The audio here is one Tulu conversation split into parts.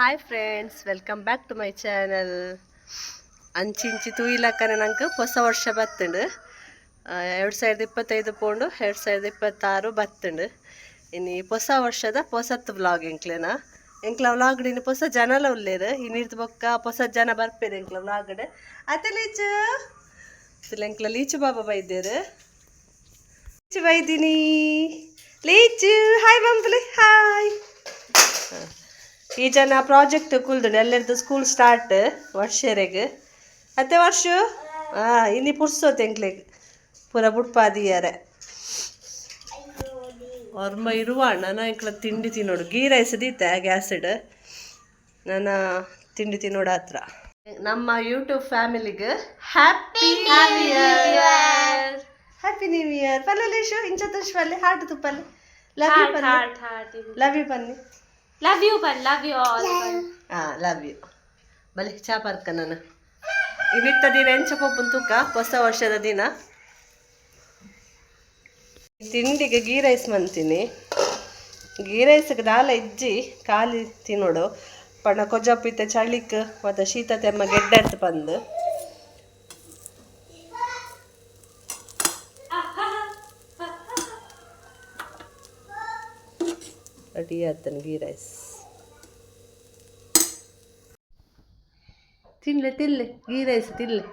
Hi friends, welcome back to my channel. ಅಂಚಿಂಚಿ ತೂಯಿಲಕ್ಕನೆ ನಂಗೆ ಹೊಸ ವರ್ಷ ಬತ್ತುಂಡು. 2025 ಪೋಂಡು, 2026 ಬತ್ತುಂಡು. ಇನಿ ಹೊಸ ವರ್ಷದ ಪೊಸತ್ತು ವ್ಲಾಗ್ ಎಂಕ್ಲೆನ. ಎಂಕ್ಲ ವ್ಲಾಗ್ ಇನ್ನು ಹೊಸ ಜನಲ ಉಲ್ಲೇರು. ಇನ್ನಿರ್ದು ಬೊಕ್ಕ ಹೊಸ ಜನ ಬರ್ಪೇರು ಎಂಕ್ಲ ವ್ಲಾಗ್ಡ್. ಅತ್ತೆ ಲೀಚು ಎಂಕ್ಲ ಲೀಚು ಬಾಬಾ ಬೈದೇರು. ಲೀಚು ಬೈದಿನಿ. ಲೀಚು ಹಾಯ್ ಬಂಪುಲೆ, ಹಾಯ್. ಈ ಜನ ಪ್ರಾಜೆಕ್ಟ್ ಕುಲ್ದುಂಡು. ಎಲ್ಲರದು ಸ್ಕೂಲ್ ಸ್ಟಾರ್ಟ್ ವರ್ಷರೆಗ್ ಅತ್ತೆ ವರ್ಷ. ಇನ್ನಿ ಪುರ್ಸೋತ್ ಎಂಕ್ಲೆಗ್ ಪೂರ ಬುಡ್ಪಾದಿಯಾರೆ. ಒರ್ಂಬ ಇರುವ ನಾನು ಎಂಕ್ಲ ತಿಂಡಿ ತಿನ್ನೋಡು. ಗೀ ರೈಸ್ ದೀತೆ ಗ್ಯಾಸ್ಡ್. ನನ್ನ ತಿಂಡಿ ತಿನ್ನೋಡು ಹತ್ರ. ನಮ್ಮ ಯೂಟ್ಯೂಬ್ ಫ್ಯಾಮಿಲಿಗೆ happy new year, happy new year. ಪಲ್ಲೇಶು ಇಂಚ ತುಷ್ಪಲ್ಲಿ ಹಾಟು ತುಪ್ಪಲ್ಲಿ ಲವ್ you ಪನ್ನಿ. Heart heart. Love you ಪನ್ನಿ. Love you bun, love you all. ಹಾಂ, ಲವ್ you. ಬಲೆ ಚಾ ಪರ್ಕ. ನಾನು ಇನ್ನಿತ್ತ ದಿನ ಎಂಚ ಪೋಪುನ್ ತೂಕ. ಹೊಸ ವರ್ಷದ ದಿನ ತಿಂಡಿಗೆ ಗೀ ರೈಸ್ ಮಂತೀನಿ. ಗೀ ರೈಸ್ಗೆ ದಾಲ ಇಜ್ಜಿ, ಖಾಲಿ ತಿನ್ನೋಡು. ಪಂಡ ಕೊಜಪಿತ್ತೆ ಚಳಿಕ್ ಮತ್ತು ಶೀತ ತೆಮ್ಮ ಗೆಡ್ಡೆ ಬಂದು. ರೆಡಿ ಆತನ ಗೀ ರೈಸ್. ತಿನ್ಲೆ ತಿನ್ಲೆ, ಗೀ ರೈಸ್ ತಿನ್ಲೆ.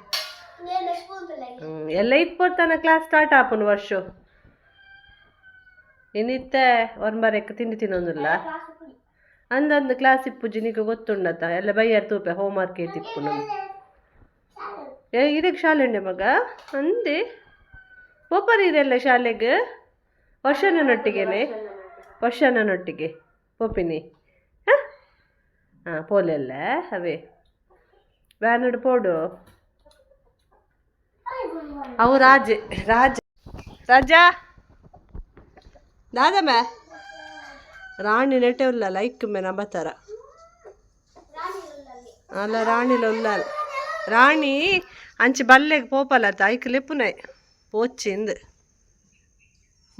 ಎಲ್ಲ ಇತ್ಪೊರ್ತನ ಕ್ಲಾಸ್ ಸ್ಟಾರ್ಟ್ ಆಪುನು ವರ್ಷ. ಇನ್ನಿತ್ತೆ ಒರ್ಂಬರೆಕ್ ತಿಂಡಿ ತಿನ್ನೊಂದಿಲ್ಲ. ಅಂದಂದು ಕ್ಲಾಸ್ ಇಪ್ಪುಜಿ, ನಿಕ ಗೊತ್ತುಂಡತ. ಎಲ್ಲ ಬೈಯರ್ ತೂಪೆ, ಹೋಮ್ವರ್ಕ್ ಏತಿಪ್ಪು ನಮ್ಗೆ. ಏ, ಇದಕ್ಕೆ ಶಾಲೆ ಉಂಡೆ ಮಗ ಅಂದೆ. ಪೋಪರ್ ಇರೆಲ್ಲ ಶಾಲೆಗೆ ವರ್ಷನೊಟ್ಟಿಗೆನೆ, ವರ್ಷನೊಟ್ಟಿಗೆ ಪೋಪಿನಿ. ಹಾಂ ಹಾಂ, ಪೋಲೆಲ್ಲ ಅವೇ ವ್ಯಾನುಡು ಪೋಡು. ಅವು ರಾಜೆ ರಾಜ ರಾಜಾ ದಾದಮ್ಮ. ರಾಣಿ ನೆಟ್ಟೆ ಉಲ್ಲ ಲೈಕ್ ಮೇ ನಂಬತ್ತಾರ ಅಲ್ಲ. ರಾಣಿಲ ಉಲ್ಲ ರಾಣಿ ಅಂಚಿ ಬಲ್ಲೆಗ್ ಪೋಪಲತ್ತ. ಐಕ್ ಲೆಪ್ಪುನೈ ಪೋಚಿಂದ್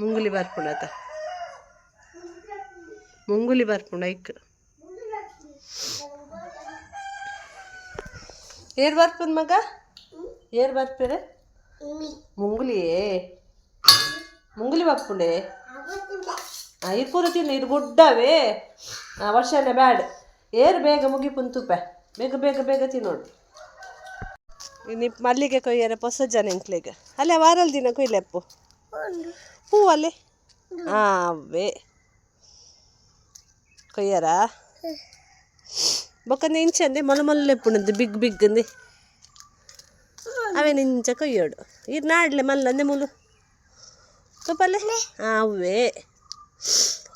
ಮುಂಗುಲಿ ಬರ್ಪುಂಡತ, ಮುಂಗುಲಿ ಬರ್ಪುಂಡು ಐಕ್. ಏರ್ ಬರ್ಪುನ್ ಮಗ? ಏರ್ ಬರ್ಪೇರೆ? ಮುಂಗುಲಿಯೇ, ಮುಂಗುಲಿ ಬರ್ಪುಂಡೆ. ಇರ್ ಪೂರ ತಿನ್ನು, ಇರು ಗುಡ್ಡವೇ. ವರ್ಷನೇ ಬ್ಯಾಡ್. ಏರು ಬೇಗ ಮುಗಿಪುನ್ ತುಪ್ಪೆ. ಬೇಗ ಬೇಗ ಬೇಗ ತಿನ್ನೋಡು. ಇನ್ನು ಮಲ್ಲಿಗೆ ಕೊಯ್ಯರೆ ಪೊಸ ಜನ ಎಂಕ್ಲೆಗ್. ಅಲ್ಲೇ ವಾರಲ್ ದಿನ ಕೊಯ್ಲೆಪ್ಪು ಹೂವಲ್ಲೇ. ಹಾಂ, ಅವೇ ಕೊಯ್ಯರ. ಬೊಕ್ಕಂದು ಇಂಚಂದೆ ಮೊಲ ಮೊಲ್ಲ ಎಪ್ಪುಂಡು, ಬಿಗ್ ಬಿಗ್ ಅಂದೆ. ಅವೇ ನಿಂಚ ಕೊಯ್ಯೋಡು. ಇರ್ ನಾಡ್ಲೆ ಮಲ್ಲ ಅಂದೆ ಮುಲು ತುಪ್ಪಲ್ಲೇ. ಹಾಂ, ಅವೇ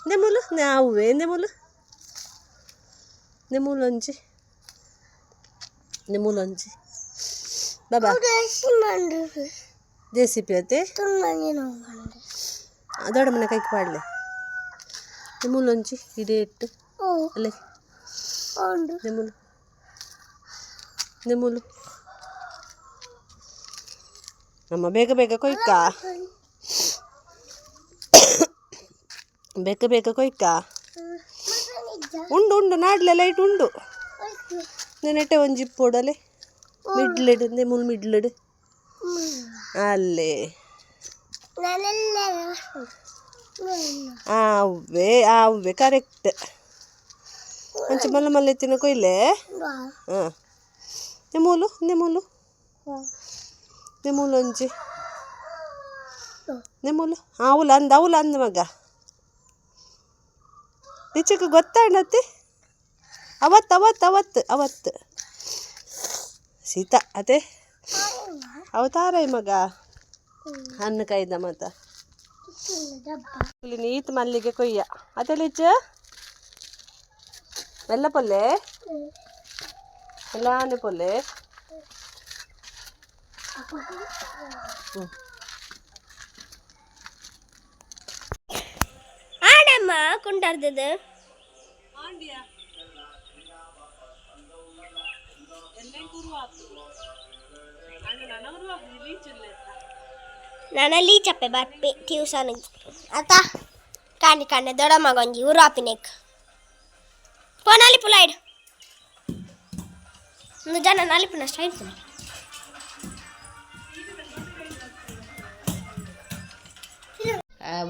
ನೆಮುಲು ಅವೇ ನೆಮುಲು ನೆಮುಲೊಂಜಿ ನೆಮುಲೊಂಜಿ ಬಾಬಾ. ಜೆಸಿಪಿ ಅತ್ತೆ ದೊಡ್ಡ ಮನೆ ಕೈಗೆ ಪಾಡ್ಲೆ. ನೆಮುಲೊಂಜಿ ಇಡೇ ಇಟ್ಟು ಅಲ್ಲೇ ನೆಮುಲು ನೆಮುಲು. ನಮ್ಮ ಬೇಗ ಬೇಗ ಕೊಯ್ಕ, ಬೇಗ ಬೇಗ ಕೊಯ್ಕ. ಉಂಡು ಉಂಡು ನಾಡ್ಲೆ ಲೈಟ್ ಉಂಡು. ನೆನೆಟೆ ಒಂಜಿ ಇಪ್ಪೊಡಲೆ ಮಿಡ್ಲೆಡ್ ನೆಮುಲು ಮಿಡ್ಲೆಡ್ ಅಲ್ಲೇ. ಅವೇ ಅವೇ ಕರೆಕ್ಟ್. ಅಂಚೆ ಮಲ್ಲ ಮಲ್ಲ ಎತ್ತಿನ ಕೊಯ್ಲೆ. ಹಾಂ, ನೆಮೂಲು ನೆಮೂಲು ನೆಮೂಲು ಒಂಜಿ ನೆಮೂಲು. ಅವಳು ಅಂದ, ಅವಳು ಅಂದ ಮಗ. ನಿಚಕ್ಕೆ ಗೊತ್ತಾಂಡತ್ತೆ. ಅವತ್ತು ಅವತ್ತು ಅವತ್ತು ಅವತ್ತು ಸೀತಾ ಅದೇ ಅವತಾರ ಮಗ ಹಣ್ಣು ಕಾಯ್ದ ಮತ್ತ. ಇಲ್ಲಿ ನೀತ್ ಮಲ್ಲಿಗೆ ಕೊಯ್ಯ. ಅದೇ ಲಿಚ್ಚ ಮೆಲ್ಲ ಪೊಲ್ಲೆ ಎಲ್ಲಾನೆ ಪೊಲ್ಲೆ. ಆಡಮ್ಮ ಕೊಂಡಾಡ್ದದು. ನಾನು ಲೀಚಪ್ಪೆ ಬರ್ಪೆ ಟ್ಯೂಷನ್ ಆತ. ಕಾಣಿ ಕಾಣೆ ದೊಡ್ಡ ಮಗೊಂಜಿ ಉರಾಪಿನೆಕ್ ಪೋನಾಲಿ ಪುಲಾಯ್ಡ್. ಒಂದು ಜನ ನಲಿಪಿನ ಸ್ಟೈಲ್.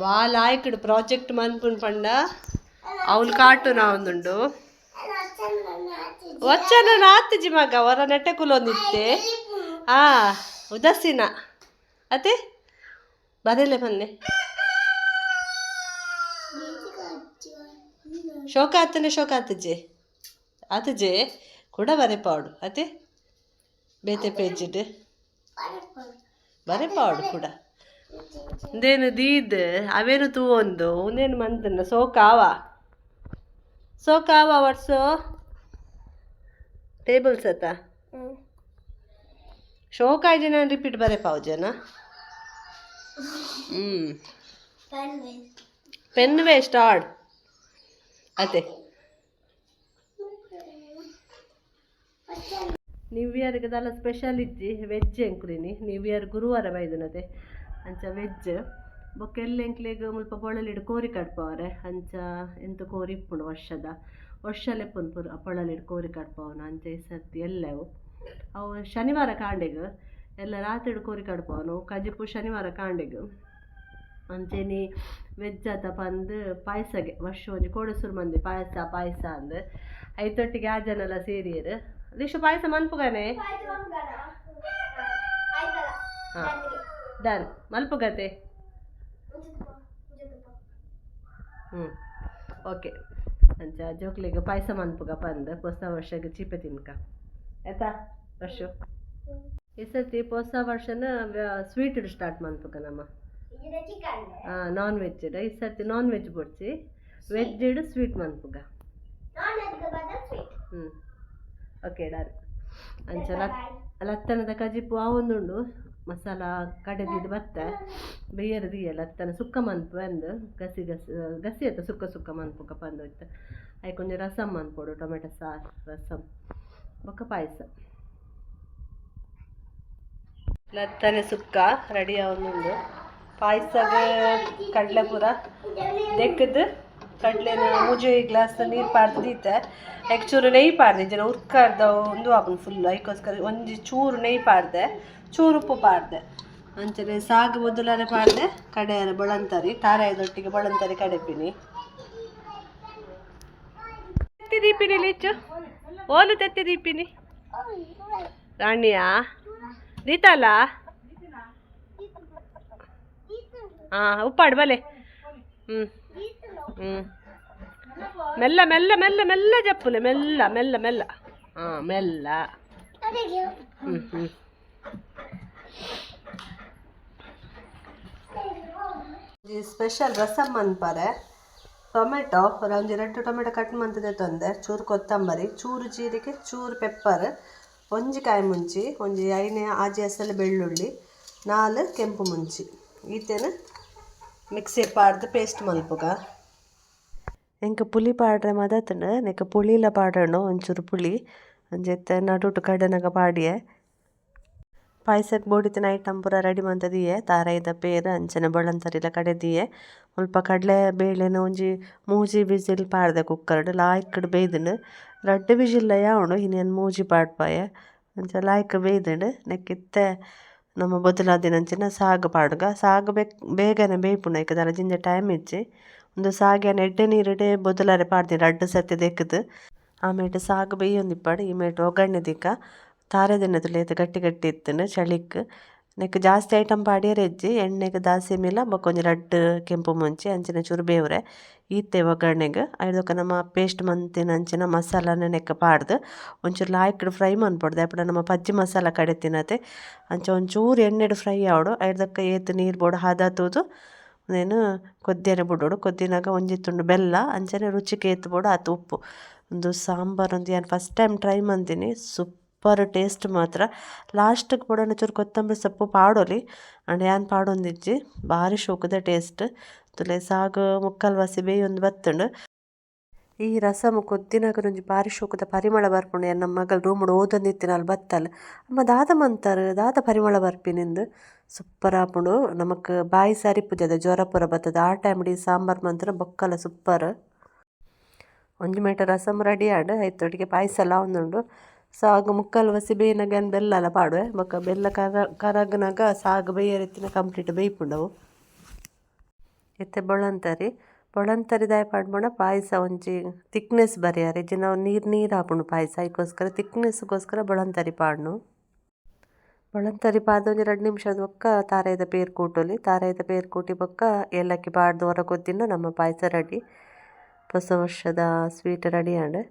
ವಾಲ್ ಆಯ್ಕಡ್ ಪ್ರಾಜೆಕ್ಟ್ ಮನ್ಪುನ್ ಪಂಡ ಅವ್ಲು ಕಾಟುನ ಒಂದುಂಡು. ವಚ್ಚನ ನಾತಿಜಿ ಮಗ ಹೊರ ನೆಟ್ಟೆ ಕುಲೊಂದಿತ್ತೆ. ಆ ಉದಾಸೀನ ಅತೆ ಬರೆಲೆ ಮೊನ್ನೆ ಶೋಕ ಆತನೆ. ಶೋಕ ಆತಜೆ ಆತಜೆ ಕೂಡ ಬರೆ ಪಾಡು ಅತೆ. ಬೇತೆ ಪೇಜಿಡ್ ಬರೆ ಪಾಡು ಕೂಡ. ಉಂದೇನು ದೀದ್ ಅವೇನು ತೂವೊಂದು ಉಂದೇನು ಮಂತನ ಸೋಕಾವ ಸೋಕಾವ ವರ್ಸೋ ಟೇಬಲ್ಸ್ ಅತ್ತ. ಶೋಕ ಆಯ್ಜೆ ನಾನು ರಿಪೀಟ್ ಬರೆ ಪಾವುಜನ. ಪೆನ್ ವೇಸ್ಟ್ ಆಡ್ ಅತೆ. ನ್ಯೂ ಇಯರ್ಗೆ ದಾಲ ಸ್ಪೆಷಲ್ ಇಜ್ಜಿ, ವೆಜ್ ಎಂಕ್ಲಿನಿ. ನ್ಯೂ ಇಯರ್ ಗುರುವಾರ ಬೈದನತೆ, ಅಂಚ ವೆಜ್. ಬೊಕ್ಕ ಎಲ್ಲ ಎಂಕ್ಲೆಗ್ ಮುಲ್ಪ ಪೊಳಲಿಡ್ ಕೋರಿ ಕಡ್ಪವರೆ. ಅಂಚ ಎಂತ ಕೋರಿ ಇಪ್ಪುಂಡು ವರ್ಷದ ವರ್ಷ ಲೆಪ್ಪುನು ಪೂರ ಪೊಳಲಿಡ್ ಕೋರಿ ಕಡ್ಪವನ. ಅಂಚ ಈ ಸರ್ತಿ ಎಲ್ಲವು ಅವು ಶನಿವಾರ ಕಾಂಡೆಗ್, ಎಲ್ಲ ರಾತ್ರಿಡ್ ಕೋರಿ ಕಡ್ಪವನು, ಕಜಿಪು ಶನಿವಾರ ಕಾಂಡೆಗ್. ಅಂಚೆನಿ ವೆಜ್ ಆತ ಪಂದ್ ಪಾಯಸಗೆ ವರ್ಷ ಒಂಜಿ ಕೋಡೆ ಸುರು ಮಂದಿ ಪಾಯಸ ಪಾಯಸ ಅಂದ್. ಐತೊಟ್ಟಿಗೆ ಆ ಜನ ಎಲ್ಲ ಸೇರಿಯರು. ದಿಶು ಪಾಯಸ ಮನ್ಪುಗನೆ. ಹಾಂ, ಡನ್, ಮಲ್ಪುಗತೆ. ಹ್ಞೂ, ಓಕೆ. ಅಂಚ ಜೋಕ್ಲಿಗೆ ಪಾಯಸ ಮನ್ಪುಗ ಪಂದ್ ಹೊಸ ವರ್ಷಗೆ ಚೀಪೆ ತಿನ್ಕ, ಆಯ್ತಾ ವರ್ಷ? ಈ ಸರ್ತಿ ಹೊಸ ವರ್ಷನ ಸ್ವೀಟ್ ಸ್ಟಾರ್ಟ್ ಮನ್ಪುಗ ನಮ್ಮ. ನಾನ್ ವೆಜ್ ಈ ಸರ್ತಿ ನಾನ್ ವೆಜ್ ಬೊಡ್ಚಿ, ವೆಜ್ ಇಡು ಸ್ವೀಟ್ ಮನ್ಪುಗ. ಹ್ಞೂ, ಓಕೆ, ಡನ್. ಅಂಚ ಲತ್ತನದ ಕಜಿಪು ಆವೊಂದುಂಡು. ಮಸಾಲ ಕಡೆದಿದ್ದು ಬತ್ತ ಬೇಯರ ದಿಯ ಲತ್ತನ ಸುಕ್ಕ ಮನ್ಪು ಅಂದ್ ಗಸಿ ಗಸಿ ಗಸಿ ಆತ. ಸುಕ್ಕ ಸುಕ್ಕ ಮನ್ಪುಗ ಪಂದ್ ಹೋಯ್ತು. ಐಕ್ ಒಂಜಿ ರಸಮ್ ಮನ್ಪೊಡು, ಟೊಮೆಟೊ ಸಾರು ರಸಮ್ ಬೊಕ್ಕ ಪಾಯಸ. ಲತ್ತನೆ ಸುಕ್ಕ ರೆಡಿ ಆವೊಂದುಂಡು. ಪಾಯಸಗ್ ಕಡಲೆ ಪೂರ ದೆಕ್ಕದ್ ಕಡಲೆನ ಮೂಜಿ ಗ್ಲಾಸ್ ನೀರು ಪಾಡ್ದು ದೀತೆ. ಐಕ್ ಚೂರು ನೆಯ್ಯಿ ಪಾಡ್ದೆ. ಜನ ಉರ್ಕಾರ್ದ ಒಂದು ಆಪುಂಡು ಫುಲ್, ಐಕೋಸ್ಕರ ಒಂಜಿ ಚೂರು ನೆಯ್ಯಿ ಪಾಡ್ದೆ, ಚೂರು ಉಪ್ಪು ಪಾಡ್ದೆ. ಅಂಚನೆ ಸಾಗು ಮೊದಲನೆ ಪಾಡ್ದೆ. ಕಡೆಯರ ಬೊಳಂತರಿ ತಾರಾಯದೊಟ್ಟಿಗೆ ಬೊಳಂತರಿ ಕಡೆಪಿನಿ. ತೆತ್ತಿ ದೀಪಿನಿ ಲಿಚ್ಚು ಓಲು ತೆತ್ತಿ ದೀಪಿನಿ ರಾಣಿಯಾ ದೀತಲ್ಲ. ಹಾಂ, ಉಪ್ಪಾಡು ಬಲೆ. ಹ್ಞೂ ಹ್ಞೂ, ಮೆಲ್ಲ ಮೆಲ್ಲ ಮೆಲ್ಲ ಮೆಲ್ಲ ಜಪ್ಪುಲೆ, ಮೆಲ್ಲ ಮೆಲ್ಲ ಮೆಲ್ಲ. ಹಾಂ, ಮೆಲ್ಲ. ಹ್ಞೂ ಹ್ಞೂ. ಸ್ಪೆಷಲ್ ರಸಮ್ ಅನ್ಪಾರೆ. ಟೊಮೆಟೊ ಒಂಜಿ ರಡ್ಡ್ ಟೊಮೆಟೊ ಕಟ್ ಮಂತುದೆ ತೊಂದೆ, ಚೂರು ಕೊತ್ತಂಬರಿ, ಚೂರು ಜೀರಿಗೆ, ಚೂರು ಪೆಪ್ಪರ್, ಒಂಜಿ ಕಾಯಿ ಮುಂಚಿ, ಒಂಜಿ ಐನೆ ಆಜಿ ಅಸಲು ಬೆಳ್ಳುಳ್ಳಿ, ನಾಲ್ ಕೆಂಪು ಮುಂಚಿ, ಈತೆನ್ ಮಿಕ್ಸಿ ಪಾಡ್ದು ಪೇಸ್ಟ್ ಮಲ್ಪುಗ. ಎಂಕ್ ಪುಲಿ ಪಾಡ್ರೆ ಮದತ್ಂಡ್. ನೆಕ್ ಪುಳಿಲ ಪಾಡೊಂಡು ಒಂಚೂರು ಪುಳಿ. ಒಂಜಿ ನಡುಟು ಕಡೆನಗ ಪಾಡಿಯೆ. ಪಾಯ್ಸಕ್ ಬೋಡಿತ್ತಿನ ಐಟಮ್ ಪೂರ ರೆಡಿ ಮಂತ್ ದೀಯೆ. ತಾರಾಯಿದ ಪೇರ್ ಅಂಚನೆ ಬೊಳಂತರಿಲ ಕಡೆ ದೀಯೆ. ಮುಲ್ಪ ಕಡಲೆ ಬೇಳೆನ್ ಒಂಜಿ ಮೂಜಿ ವಿಸಿಲ್ ಪಾಡ್ದೆ ಕುಕ್ಕರ್ಡ್. ಲಾಯ್ಕ್ಡ್ ಬೇಯ್ದ್ಂಡ್. ರಡ್ಡ್ ವಿಸಿಲ್ ಯಾವುಂಡು, ಇನಿ ಯಾನ್ ಮೂಜಿ ಪಾಡ್ಪಾಯೆ. ಅಂಚ ಲಾಯ್ಕ್ ಬೇಯ್ದ್ಂಡ್. ನೆಕ್ ಇತ್ತೆ ನಮ ಬೊದಲಾದಿನಂಚಿನ ಸಾಗ್ ಪಾಡುಗ. ಸಾಗ್ ಬೇಕ್ ಬೇಗನೆ ಬೇಯ್ಪುಂಡು, ಐಕ್ ದಾಲ ಜಿಂಜ ಟೈಮ್ ಇಜ್ಜಿ. ಉಂದು ಸಾಗ್ ಯಾನ್ ಎಡ್ಡೆ ನೀರುಡೆ ಬೊದಲಾರೆ ಪಾಡ್ದಿನಿ, ರಡ್ಡ್ ಸರ್ತಿ ದೆಕ್ಕುದು. ಆಮೇಟ್ ಸಾಗ್ ಬೇಯೊಂದಿಪ್ಪಡ್, ಈ ಮೇಟ್ ಒಗ್ಗರಣೆ ದೀಕ. ತಾರೆದೆಣ್ಣೆ ಏತ್ ಗಟ್ಟಿ ಗಟ್ಟಿ ಇತ್ತುಂಡು ಚಳಿಕ್. ನೆಕ್ ಜಾಸ್ತಿ ಐಟಮ್ ಪಾಡ್ಯೆರೆ ಇಜ್ಜಿ. ಎಣ್ಣೆಗ್ ದಾಸೆಮಿಲ ಬೊಕ್ಕ ಒಂಜಿ ರಡ್ಡ್ ಕೆಂಪು ಮುಂಚಿ ಅಂಚನೆ ಚೂರು ಬೇವ್ರೆ, ಈತೆ ಒಗ್ಗರಣೆಗ್. ಐದೊಕ ನಮ ಪೇಸ್ಟ್ ಮಂತಿನ ಅಂಚಿನ ಮಸಾಲನ್ ನೆಕ್ ಪಾಡ್ದು ಒಂಚೂರು ಲಾಯ್ಕ್ಡ್ ಫ್ರೈ ಮನ್ಪೊಡು. ದಾಯೆ ಪಂಡ ನಮ ಪಜ್ಜಿ ಮಸಾಲ ಕಡೆತಿನತೆ. ಅಂಚ ಒಂಚೂರು ಎಣ್ಣೆಡ್ ಫ್ರೈ ಆವೊಡು. ಐಡ್ದೊಕ ಏತ್ ನೀರು ಬೋಡು ಹದ ತೂದು ಉಂದೆನ್ ಕೊದ್ಯರೆ ಬುಡೊಡು. ಕೊದ್ದಿನಗ ಒಂಜಿ ತುಂಡು ಬೆಲ್ಲ ಅಂಚನೆ ರುಚಿಕ್ ಏತ್ ಬೋಡು ಆತ್ ಉಪ್ಪು. ಉಂದು ಸಾಂಬಾರ್ ಉಂದು ಯಾನ್ ಫಸ್ಟ್ ಟೈಮ್ ಟ್ರೈ ಮಂತಿನಿ. ಸೂಪರ್ ಟೇಸ್ಟ್ ಮಾತ್ರ. ಲಾಸ್ಟ್ಗೆ ಬೋಡಾಂಡ ಚೂರು ಕೊತ್ತಂಬರಿ ಸೊಪ್ಪು ಪಾಡೊಲಿ, ಆಂಡ ಯಾನ್ ಪಾಡೊಂದಿಜ್ಜಿ. ಬಾರಿ ಶೋಕುದ ಟೇಸ್ಟ್. ತೂಲೆ, ಸಾಗ್ ಮುಕ್ಕಾಲ್ ವಾಸಿ ಬೇಯೊಂದು ಬತ್ತುಂಡು. ಈ ರಸಮ್ ಕೊದ್ದಿನಗ ಒಂಜಿ ಬಾರಿ ಶೋಕುದ ಪರಿಮಳ ಬರ್ಪುಂಡು. ಎನ್ನ ಮಗಲ್ ರೂಮುಡು ಓದೊಂದಿತ್ತಿನಾಲ್ ಬತ್ತಲ್, ಅಮ್ಮ ದಾದ ಮಂತರ್, ದಾದ ಪರಿಮಳ ಬರ್ಪಿನಿಂದ್. ಸೂಪರ್ ಆಪುಂಡು. ನಮಕ್ ಬಾಯಿ ಸರಿಪುಜದ, ಜ್ವರ ಪೂರ ಬತ್ತುದು, ಆ ಟೈಮ್ ಈ ಸಾಂಬಾರ್ ಮಂತ್ಂಡ ಬೊಕ್ಕಲ ಸೂಪರ್. ಒಂಜಿ ಮೇಟ ರಸಮ್ ರೆಡಿ ಆಂಡ್. ಐತೊಟ್ಟಿಗೆ ಪಾಯ್ಸಲಾ ಆವೊಂದುಂಡು. ಸಾಗು ಮುಕ್ಕಾಲು ವಸಿ ಬೇಯ್ನಾಗ ಬೆಲ್ಲಲ ಪಾಡುವೆ ಬೊಕ್ಕ ಬೆಲ್ಲ ಕರ ಕರಗ್ನಾಗ ಸಾಗು ಬೇಯರೆತ್ತಿನ ಕಂಪ್ಲೀಟ್ ಬೇಯ್ಪುಂಡವು. ಇತ್ತೆ ಬೊಳಂತರಿ ಬೊಳಂತರಿ ದಾಯೆ ಪಾಡ್ಪುಂಡ ಪಾಯಸ ಒಂಜಿ ತಿಕ್ನೆಸ್ ಬರಿಯರೆ ಇಜ್ಜಿಂಡ ಅವು ನೀರು ನೀರು ಆಪುಂಡು ಪಾಯಸ ಐಕೋಸ್ಕರ ತಿಕ್ನೆಸ್ಗೋಸ್ಕರ ಬೊಳಂತರಿ ಪಾಡ್ನು. ಬೊಳಂತರಿ ಪಾಡ್ದ್ ಒಂಜಿ ರಡ್ಡ್ ನಿಮಿಷ ಬೊಕ್ಕ ತಾರಾಯಿದ ಪೇರ್ ಕೂಟೊಲಿ. ತಾರಾಯಿದ ಪೇರ್ ಕೂಟಿ ಬೊಕ್ಕ ಏಲಕ್ಕಿ ಪಾಡ್ದ್ ಒರ ಕೊದ್ದಿಂಡ ನಮ್ಮ ಪಾಯಸ ರೆಡಿ. ಪೊಸ ವರ್ಷದ ಸ್ವೀಟ್ ರೆಡಿ ಆಂಡ್.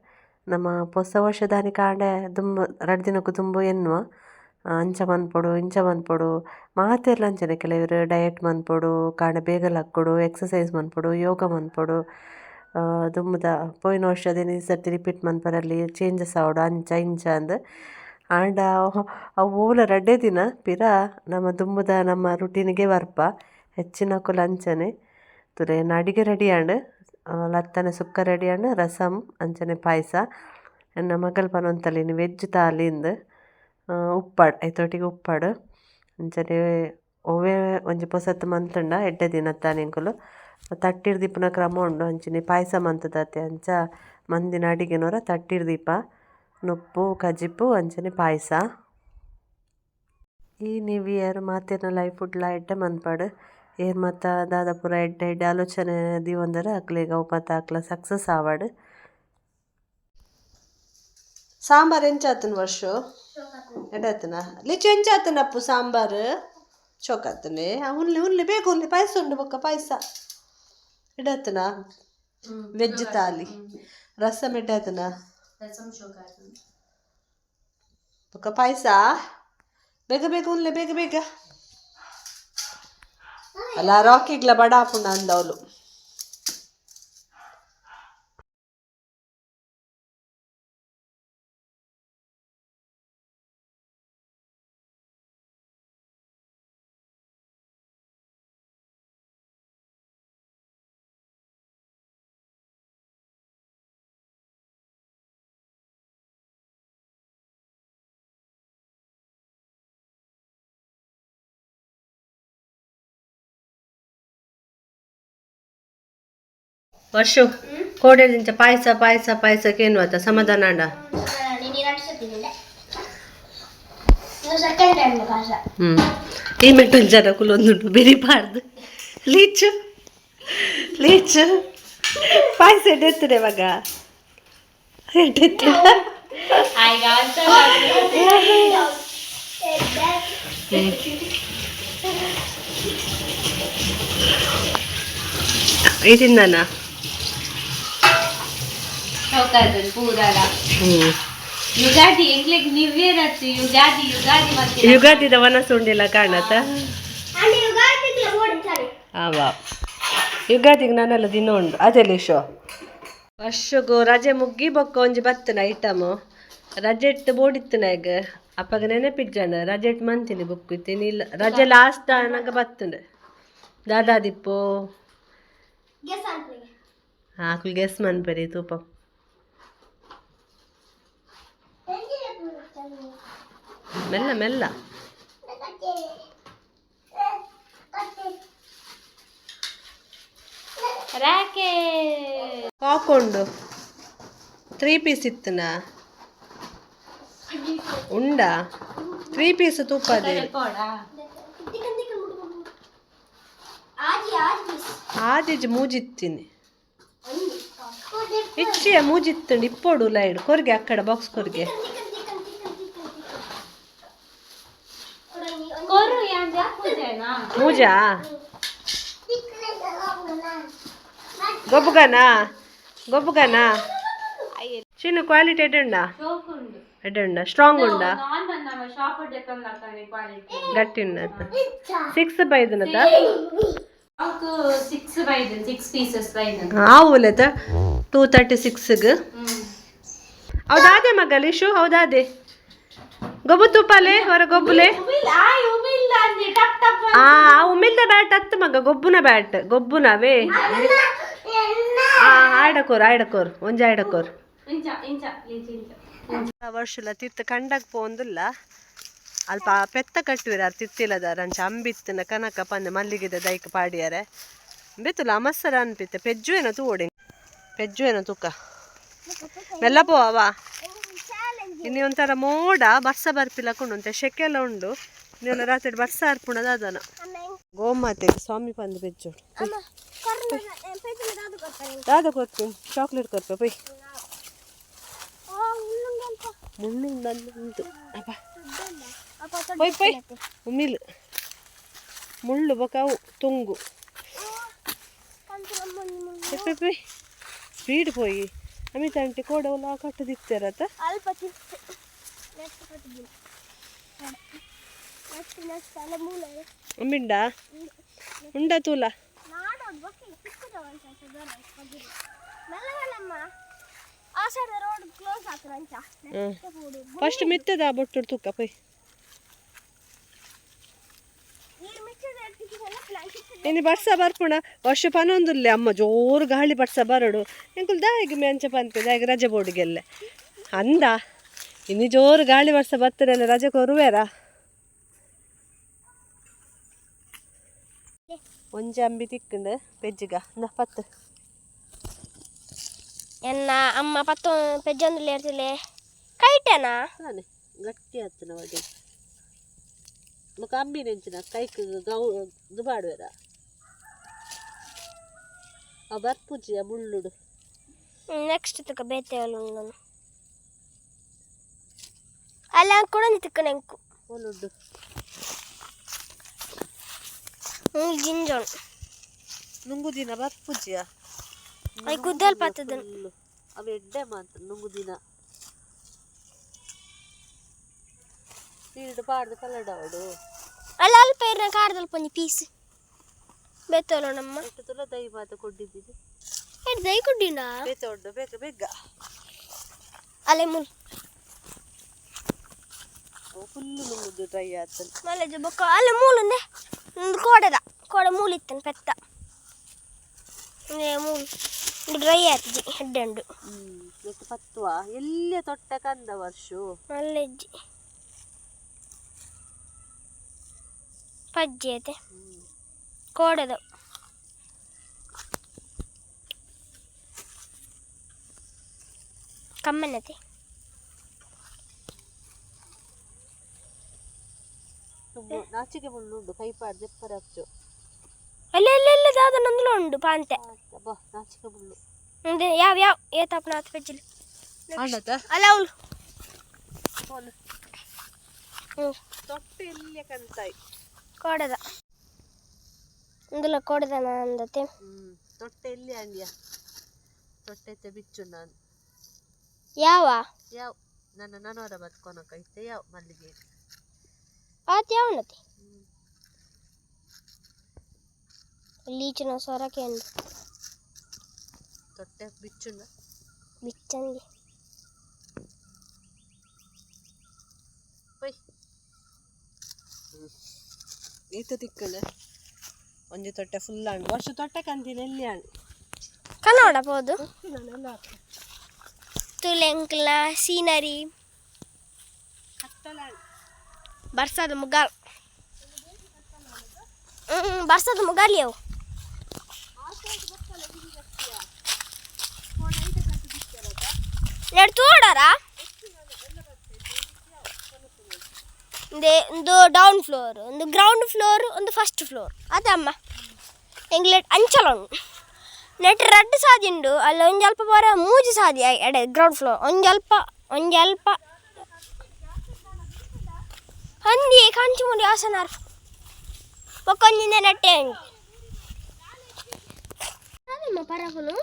ನಮ ಪೊಸ ವರ್ಷದಾನಿ ಕಾಂಡೆ ದುಂಬು ರಡ್ಡ್ ದಿನಕ್ ದುಂಬು ಎನ್ನುವ ಅಂಚ ಮನ್ಪೊಡು ಇಂಚ ಮನ್ಪೊಡು ಮಾತೆರ್ಲ ಅಂಚನೆ ಕೆಲವೆರ್ ಡಯೆಟ್ ಮನ್ಪೊಡು ಕಾಂಡೆ ಬೇಗ ಲಕ್ಕೊಡು ಎಕ್ಸಸೈಸ್ ಮನ್ಪೊಡು ಯೋಗ ಮನ್ಪೊಡು ದುಂಬುದ ಪೋಯಿನ ವರ್ಷದ ಈ ಸರ್ತಿ ರಿಪೀಟ್ ಮನ್ಪರಲ್ಲಿ ಚೇಂಜಸ್ ಆವೊಡು ಅಂಚ ಇಂಚ ಅಂದ್. ಆಂಡ ಅವು ಓಲ ರಡ್ಡೇ ದಿನ ಪಿರ ನಮ ದುಂಬುದ ನಮ್ಮ ರುಟೀನ್ಗೆ ಬರ್ಪ ಹೆಚ್ಚಿನಕುಲು ಅಂಚನೆ. ತೂಲೆ ಎನ್ನ ಅಡಿಗೆ ರೆಡಿ ಆಂಡ್. ಲತ್ತನೆ ಸುಕ್ಕ ರೆಡಿ ಆಂಡ್ ರಸಮ್ ಅಂಚನೆ ಪಾಯಸ. ಎನ್ನ ಮಗಲ್ ಪನೊಂತಲ್ ಇನಿ ವೆಜ್ ತಾಲಿಂದ್ ಉಪ್ಪಾಡ್ ಐತೊಟ್ಟಿಗೆ ಉಪ್ಪಾಡು ಅಂಚನೆ ಒವ್ವೆ ಒಂಜಿ ಪೊಸತ್ ಮಂತುಂಡ ಎಡ್ಡೆ ದಿನತ್ತಾನಿ ಎಂಕುಲು ತಟ್ಟಿಡ್ ದೀಪುನ ಕ್ರಮ ಉಂಡು ಅಂಚನೆ ಪಾಯಸ ಮಂತುದಾತೆ ಅಂಚ ಮಂದಿನ ಅಡಿಗೆನೊರ ತಟ್ಟಿಡ್ ದೀಪ ನುಪ್ಪು ಕಜಿಪು ಅಂಚನೆ ಪಾಯಸ. ಈ ನ್ಯೂ ಇಯರ್ ಮಾತೆರ್ನ ಲೈಫ್ ಡ್ಲ ಎಡ್ಡೆ ಮನ್ಪಡ್ ಏರ್ ಮಾತ ದಾದ ಪೂರ ಎಡ್ಡೆ ಎಡ್ಡೆ ಆಲೋಚನೆ ದೀವೊಂದೆರ್ ಅಕ್ಲೆಗ್ ಅವು ಮಾತ ಅಕ್ಲ ಸಕ್ಸಸ್ ಆವಡ್. ಸಾಂಬಾರ್ ಎಂಚಾತುಂಡು ವರ್ಷು ಎಡ್ಡೆ ಆತುಂಡ ಲಿಚು ಎಂಚಾತುಂಡು ಅಪ್ಪು ಸಾಂಬಾರ್ ಚೋಕಾತುಂಡೆ ಉನ್ಲೆ ಉನ್ಲೆ ಬೇಗ ಉನ್ಲೆ ಪಾಯಸ ಉಂಡು ಬೊಕ್ಕ ಪಾಯಸ ಎಡ್ಡೆ ಆತುಂಡ ವೆಜ್ ತಾಲಿ ರಸಮ್ ಎಡ್ಡೆ ಆತುಂಡ ಬೊಕ್ಕ ಪಾಯಸ ಬೇಗ ಬೇಗ ಉನ್ಲೆ ಬೇಗ ಬೇಗ ಅಲ್ಲ ರಾಕಿಗ್ಲ ಬಡ ಆಪುಂಡ ಅಂದವಳು. ವರ್ಷು ಕೋಡೆ ಪಾಯಸ ಪಾಯಸ ಪಾಯಸಕ್ಕೆ ಏನು ಆತ ಸಮಾಧಾನ ಅಂಡ. ಈ ಮೆಟ್ಟಲ್ ಜನ ಕುಲೊಂದುಂಡು ಬೆರಿಬಾರ್ದು ಲೀಚು ಲೀಚು ಪಾಯಸ ಎಡ್ಡೆತ್ತದೆ ಮಗ ಎಡ್ಡೆತ್ತ. ಇದನ್ನ ಯುಗಾದಿ ಎಂಗ್ಲೆಗ್ ನ್ಯೂ ಇಯರ್ ಅತ್ತು ಯುಗಾದಿ ಯುಗಾದಿ ಮತ್ತೆ ಯುಗಾದಿದ ವನಸು ಉಂಡಿಲ್ಲ ಕಾಣತ. ಆವಾ ಯುಗಾದಿಗೆ ನಾನೆಲ್ಲ ದಿನ ಉಂಡು ಅದೇ ಶೋ ವರ್ಷಗು ರಜೆ ಮುಗ್ಗಿ ಬೊಕ್ಕ ಒಂಜಿ ಬತ್ತನ ಐಟಮ್ ರಜೆಟ್ ಬೋಡಿತ್ತನ ಈಗ ಅಪ್ಪಗ ನೆನಪಿಜ್ಜಂಡ ರಜೆಟ್ ಮಂತಿನಿ ಬುಕ್ ಇತ್ತೀನಿ ಇಲ್ಲ ರಜೆ ಲಾಸ್ಟ್ ಆನಗ ಬತ್ತುಂಡು ದಾದಾದಿಪ್ಪು ಆಕುಲು ಗೆಸ್ ಮನ್ಪೆರಿ ತೂಪ. ಮೆಲ್ಲ ಮೆಲ್ಲ ಕಾಕೊಂಡು 3 ಪೀಸ್ ಇತ್ತನ ಉಂಡಾ 3 ಪೀಸ್ ತೂಪದೆ ಆದಿಜ್ ಮೂಜಿತ್ತೀನಿ ಇಚ್ಚಿಯ ಮೂಜಿತ್ತುಂಡು ಇಪ್ಪೋಡು ಲೈಡ್ ಕೊರ್ಗೆ ಅಕ್ಕಡ ಬಾಕ್ಸ್ ಕೊರ್ಗೆ ಮೂಜಾ ಗೊಬ್ಬುಗನಾ ಗೊಬ್ಬುಗನಾ ಚಿನ್ನ ಕ್ವಾಲಿಟಿ ಎಡ್ಡುಂಡ ಎಡ್ಡುಂಡ ಸ್ಟ್ರಾಂಗ್ ಉಂಡ ಗಟ್ಟಿ ಉಂಡ 6 ಬೈದನತ 6 ಬೈದನ್ 6 ಪೀಸಸ್ ಬೈದನ್ ಆವುಲೆತ 236 ಹೌದಾದೆ ಮಗ ಲಿಶು ಹೌದಾದೆ ಗೊಬ್ಬು ತೂಪಾಲೆ ಹೊರ ಗೊಬ್ಬುಲೆ ಆ ಉಮಿಲ್ದ ಬ್ಯಾಟ್ ಅತ್ತು ಮಗ ಗೊಬ್ಬುನ ಬ್ಯಾಟ್ ಗೊಬ್ಬುನವೇ ಆಯ್ಡಕೋರ್ ಆಯ್ಡಕೋರ್ ಒಂಜಿ ಆಯ್ಡಕೋರ್ ವರ್ಷಲ ತಿರ್ತ ಕಂಡಕ್ ಪೋಂದುಲ್ಲ ಅಲ್ಪ ಪೆತ್ತ ಕಟ್ಟುವಿರ ತಿರ್ತಿಲ್ಲದಾರ ಅಂಚ ಅಂಬಿತ್ತಿನ ಕನಕ ಪಂದೆ ಮಲ್ಲಿಗೆದ ದೈಕ್ ಪಾಡಿಯಾರೆ ಬೇತುಲ ಅಮಸರ ಅನ್ಪಿತ್ತೆ ಪೆಜ್ಜು ಏನೋ ತೂಡಿ ಪೆಜ್ಜು ಏನೋ ತೂಕ ಮೆಲ್ಲ ಪೋವಾ. ಇನ್ನು ಒಂಥರ ಮೋಡ ಬರ್ಸ ಬರ್ಪಿಲಕೊಂಡು ಉಂಟೆ, ಶೆಕೆ ಎಲ್ಲ ಉಂಡು. ಇನ್ನೆಲ್ಲ ರಾತ್ರಿ ಬರ್ಸ ಅರ್ಪುಣದ ಅದನ. ಗೋಮಾತೆ ಸ್ವಾಮಿ ಪಂದು ಬೆಜ್ಜೋಡು. ದಾದ ಕೊರ್ಪು? ಚಾಕ್ಲೇಟ್ ಕೊರ್ಪೆ ಪೊಯ್. ಮುಳ್ಳು ಉಂಡು ಉಂಟು ಅಪ್ಪ. ಪೊಯ್ ಪೊಯ್, ಉಮಿಲ್ ಮುಳ್ಳು ಬೊಕ ಅವು ತುಂಗು. ಪೊಯ್ ಪೊಯ್ ಪೊಯ್, ಸ್ಪೀಡ್ ಪೋಯಿ. ಅಮಿತ ಆಂಟಿ ಕೋಡ ಒಲ್ಲ ಕಟ್ಟದಿತ್ತೇರತ. ಅಲ್ಪ ತಿರ್ತು ನೆಕ್ಸ್ಟ್ ಪ್ರತಿದಿನ ನೆಕ್ಸ್ಟ್ ನೆಕ್ಸ್ಟ್ ಅಲ್ಲ ಮೂಲ. ಅಮ್ಮಿಂಡ ಉಂಡ ತೂಲ. ನಾಡೋದು ಬೊಕ್ಕ ಸಿಕ್ಕುದ ಒಂದ್ಸ ಮೆಲ್ಲ ಮೆಲ್ಲಮ್ಮ. ಆ ಸೈಡ್ ರೋಡ್ ಕ್ಲೋಸ್ ಆಗ್ತದೆ ಅಂಚ. ಫಸ್ಟ್ ಮಿತ್ತದ ಬೊಟ್ಟು ತುಕ್ಕ ಪೊಯ್. ನೀರು ಮಿಚ್ಚದ. ಇನ್ನು ಬರ್ಸ ಬರ್ಪುಣ ವರ್ಷ ಪನೊಂದುಲ್ಲೆ ಅಮ್ಮ, ಜೋರು ಗಾಳಿ ಬರ್ಸ ಬರಡು. ಎಂಕುಲು ದಾಯಿಗೆ ಮೆಂಚ ಪನ್ಪೆ, ದಾಯಿಗೆ ರಜೆ ಬೋಡಿಗೆಲ್ಲೆ ಅಂದ. ಇನ್ನು ಜೋರು ಗಾಳಿ ಬರ್ಸ ಬರ್ತದಲ್ಲ, ರಜೆ ಕೊರುವೇರಾ? ಒಂಜಿ ಅಂಬಿ ತಿಕ್ಕಂಡು ಪೆಜ್ಜಿಗ ಇಂದ ಪತ್ತು. ಎನ್ನ ಅಮ್ಮ ಪತ್ತು ಪೆಜ್ಜೊಂದು ಇರ್ತಿಲೆ ಕೈಟನಾ? ತಾನೆ ಗಟ್ಟಿ ಆತನ ಒಗೆ. ಬೊಕ ಅಂಬಿ ನೆಂಚಿನ ಕೈಕ್ ಗೌ ಇದು ಮಾಡುವೆರ. ಆ ಬರ್ಪುಜಿ ಆ ಮುಳ್ಳುಡು. ನೆಕ್ಸ್ಟ್ ತುಕ ಬೇತೆ ನಾನು ಅಲ್ಲ ಕೊಡೊಂದು ತಿಕ್ಕ ನೆಂಕು. ಮುಳ್ಳುಡು. ಜಿಂಜೋನ್. ನುಂಗುದಿನ ಬರ್ಪುಜಿಯ. I ಗುದ್ದಲ್ ಪತ್ತದ. ಅವು ಎಡ್ಡೆ ಮಾತ್ರ ನುಂಗುದಿನ. ನೀರು ಪಾಡ್ದು ಕಲ್ಲಡವಡು. ಅಲ್ಲ ಅಲ್ಪ ಇರ್ನ ಕಾರ್ದಲ್ಪ ಒಂಜಿ ಪೀಸ್ ಬೇತೋಲ ನಮ್ಮ. ಎಷ್ಟು ತುಲ ದೈ ಮಾತ ಕೊಟ್ಟಿದ್ದೀನಿ. ಎಡ್ ದೈ ಕುಡ್ಡಿನ. ಬೇತೆ ಉಂಟು, ಬೇಗ ಬೇಗ. ಅಲೆ ಮುಲ್. ಫುಲ್ಲು ನುಂಗುದು ಡ್ರೈ ಆತಲ್ಲ. ಮಲ್ಲೆಜ ಬೊಕ್ಕ ಅಲ್ಲ ಮೂಲುಂದೆ ಒಂದು ಕೋಡೆದ ಕೋಡೆ ಮೂಲು ಇತ್ತನ ಪೆತ್ತ. ಮೂಲು ಡ್ರೈ ಆತಿಜಿ ಹೆಡ್ಡೆ ಉಂಡು. ಹ್ಮ್ ಎಷ್ಟು ಪತ್ತುವ ಎಲ್ಲಿಯ ತೊಟ್ಟ ಕಂದ ವರ್ಷ. ಮಲ್ಲೆಜ್ಜಿ ಪಜ್ಜಿ ಐತೆ ಕೋಡೆದ. ಕಮ್ಮನತೆ. ನಾಚಿಕೆ ಮುಳ್ಳು ಉಂಟು, ಕೈ ಪಾಡ್ದು ಎಪ್ಪರ ಅಚ್ಚು. ಅಲ್ಲ ಅಲ್ಲ ಅಲ್ಲ, ದಾದ ನಂದುಲ ಉಂಡು ಪಾಂತೆ. ಅಬ್ಬಾ, ನಾಚಿಕೆ ಮುಳ್ಳು. ಒಂದು ಯಾವ ಯಾವ ಏತಪ್ಪನ ಆತ ಪೆಜ್ಜಿಲು. ಆಂಡತ. ಅಲ್ಲ ಅವಳು. ಹ್ಞೂ. ತೊಟ್ಟೆ ಎಲ್ಲಿಯ ಕಂತಾಯಿ. ಕೋಡದ ಇಂದುಲ ಕೋಡದ ಅಂದತೆ. ತೊಟ್ಟೆ ಎಲ್ಲಿ ಅಂಡ್ಯ ತೊಟ್ಟೆ ಬಿಚ್ಚು ನಾನು. ಯಾವ? ಯಾವ ನನ್ನ ನನವರ ಬತ್ಕೊನಕ ಇತ್ತೆ ಯಾವ ಮಲ್ಲಿಗೆ. ಆತ ಯಾವನತೆ ಲೀಚಿನ ಸೊರಕೆ ಉಂಡು. ತೊಟ್ಟೆ ಬಿಚ್ಚುಂಡ. ಬಿಚ್ಚಂದಿ. ಪೊಯ್ ಈತ ತಿಕ್ಕಂಡ ಒಂಜಿ ತೊಟ್ಟೆ ಫುಲ್ ಆಂಡ್. ವರ್ಷ ತೊಟ್ಟೆ ಕಂದಿನ ಎಲ್ಲಿ ಆಂಡ್. ಕನ್ನಡ ಪೋದು ತುಲೆಂಕ್ಲ ಸೀನರಿ. ಬರ್ಸದ ಮುಗಾಲ್ ಹ್ಞೂ ಬರ್ಸದ ಮುಗಾಲಿ ಅವು. ನೆಡ್ ತೋಡಾರ ಒಂದು ಡೌನ್ ಫ್ಲೋರ್, ಒಂದು ಗ್ರೌಂಡ್ ಫ್ಲೋರ್, ಒಂದು ಫಸ್ಟ್ ಫ್ಲೋರ್ ಅದಮ್ಮ. ಎಂಗ್ಲೆಟ್ ಅಂಚಲ ಉಂಡು. ನೆಟ್ ರಡ್ಡ್ ಸಾದಿ ಉಂಡು. ಅಲ್ಲ ಒಂಜಿ ಅಲ್ಪ ಪೋರ ಮೂಜಿ ಸಾದಿ ಎಡೆ ಗ್ರೌಂಡ್ ಫ್ಲೋರ್. ಒಂಜಿ ಅಲ್ಪ ಒಂಜಿ ಅಲ್ಪ ಹಂದಿ ಕಂಚು ಮುಡಿ ಆಸನಾರ್ ಬೊಕ್ಕೊಂಜಿಂದ ನೆಟ್ಟೆ ಉಂಡು. ಅದಮ್ಮ ಪರಪುನು.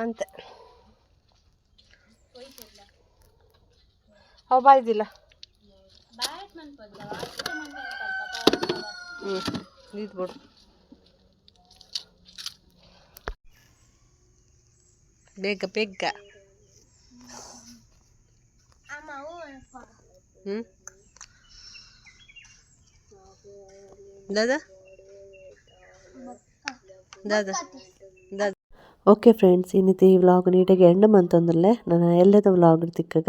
ಅಂತೆ ಅವು ಬಾಯ್ದಿಲ್ಲ. ಹ್ಞೂ ಬಿಡು ಬೇಗ ಬೇಗ. ಹ್ಞೂ ದಾದಾ ದಾದಾ ದಾದಾ. ಓಕೆ ಫ್ರೆಂಡ್ಸ್, ಇನ್ನಿತಿ ಈ ವ್ಲಾಗ್ ನೀಟಾಗಿ ಎಂಡ್ ಮಂತೊಂದುಲ್ಲೆ. ನನ್ನ ಎಲ್ಲದ ವ್ಲಾಗ್ ತಿಕ್ಕಗ.